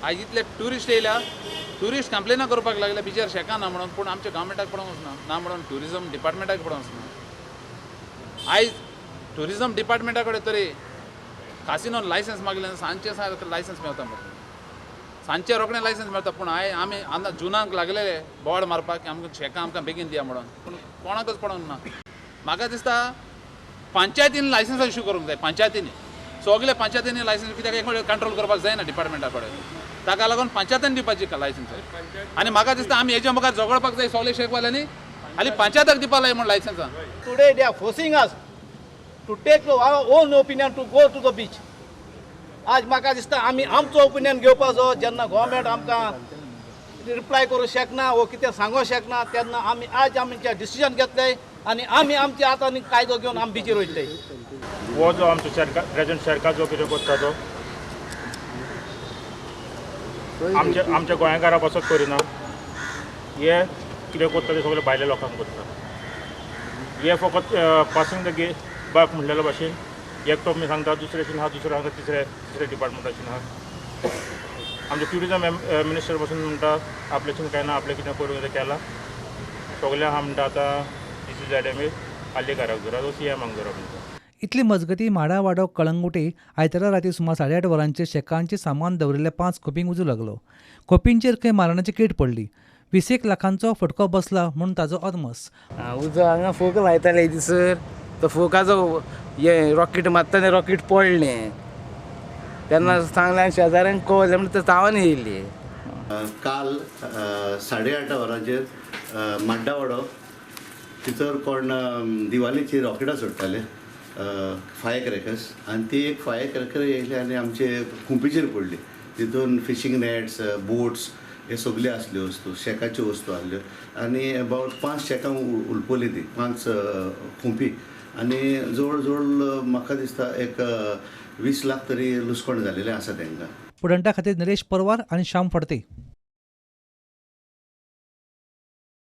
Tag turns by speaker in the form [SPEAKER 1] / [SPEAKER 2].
[SPEAKER 1] आयज इतले ट्युरिस्ट येयल्या, ट्युरिस्ट कंप्लेनां करपाक लागले बिचीर शेकां ना म्हणून, पूण आमच्या गव्हर्मेंटाक पडोवंक वचना ना म्हणून, ट्युरिजम डिपार्टमेंटाक पडोवंक वचना. आयज ट्युरिजम डिपार्टमेंटा कडेन तरी कासिनोन लायसन्स मागलें, सांजचे लायसन्स मेळता मरे, सांजचे रोखडें लायसन्स मेळता. पूण आयज आमी आतां जुनाक लागलेले बोवाळ मारपाक की आमकां शेकां आमकां बेगीन दिया म्हणून, पूण कोणाकच पडोवंक ना. म्हाका दिसता पंचायतीन लायसन्सां इशू करूंक जाय, पंचायतींनी सगळे पंचायतींनी लायसन्स, कित्याक एक कंट्रोल करपाक जायना डिपार्टमेंटा कडेन, ताका लागून पंचायतीन दिवपाची लायसन्स. आनी म्हाका दिसता आमी हेच्या मुखार झगडपाक जाय सगळे शेकवाल्यांनी आनी पंचायताक दिवपाक जाय म्हूण लायसन्सां.
[SPEAKER 2] Today they are forcing us to take our own opinion to go to the beach. आज म्हाका दिसता आमी आमचो ओपिनियन घेवपाचो. जेन्ना गव्हर्मेंट आमकां रिप्लाय करूं शकना वो कितें सांगूंक शकना तेन्ना आमी आज आमचे डिसिजन घेतले आनी आमी आमच्या हातांनी कायदो घेवन आमी बिचीर वयतले.
[SPEAKER 3] हो जो आमचो सरकार प्रेझेंट सरकार जो कितें करता तो आमच्या आमच्या गोंयकारां पासत करिना. हे कितें करता ते सगळे भायल्या लोकांक करता. हे फकत पासिंग the गे बाक म्हणलेल्या भाशेन एकटो मी सांगता, दुसऱ्याशीन आहा, दुसरो सांगता तिसऱ्या तिसऱ्या डिपार्टमेंटाशीन आहा. आमचे ट्युरिजम मिनिस्टर पासून म्हणटा आपल्याशीन कांय ना, आपलें कितें करूंक केलां सगळें आहा म्हणटा. आतां this is M A आर्लेकाराक धरा, सीएमाक धरा म्हणटा.
[SPEAKER 4] इतली मजगती माडावाडो कळंगुटे आयतारा राती सुमार 8:30 वरांचेर शेकांचें सामान दवरिल्ल्या 5 खोपींक उजो लागलो. खोपींचेर खंय मारणाची कीट पडली. 20 लाखांचो फटको बसला म्हूण ताजो अदमास.
[SPEAKER 5] उजो हांगा फोक लायताले दिसर, तो फोकाचो हे रॉकेट मारता तें रॉकेट पडलें तेन्ना सांगलें शेजाऱ्यांक कळलें म्हणटा तावन येयली.
[SPEAKER 6] काल 8:30 वरांचेर माड्डावाडो तितर कोण दिवाळीची रॉकेटां सोडटाले, फायर क्रॅकर्स, आनी ती एक फायर क्रॅकर येयली आनी आमचे खुंपीचेर पडली. तितून फिशींग नॅट्स, बोट्स हे सगल्यो आसल्यो वस्तू, शेकाच्यो वस्तू आसल्यो आनी अबावट 5 शेकां उलपली ती, 5 खुंपी, आनी जवळ जवळ म्हाका दिसता एक 20 लाख तरी लुसकाण जालेलें आसा तांकां.
[SPEAKER 4] पुडंटा खातीर नरेश परवार आनी श्याम फडते.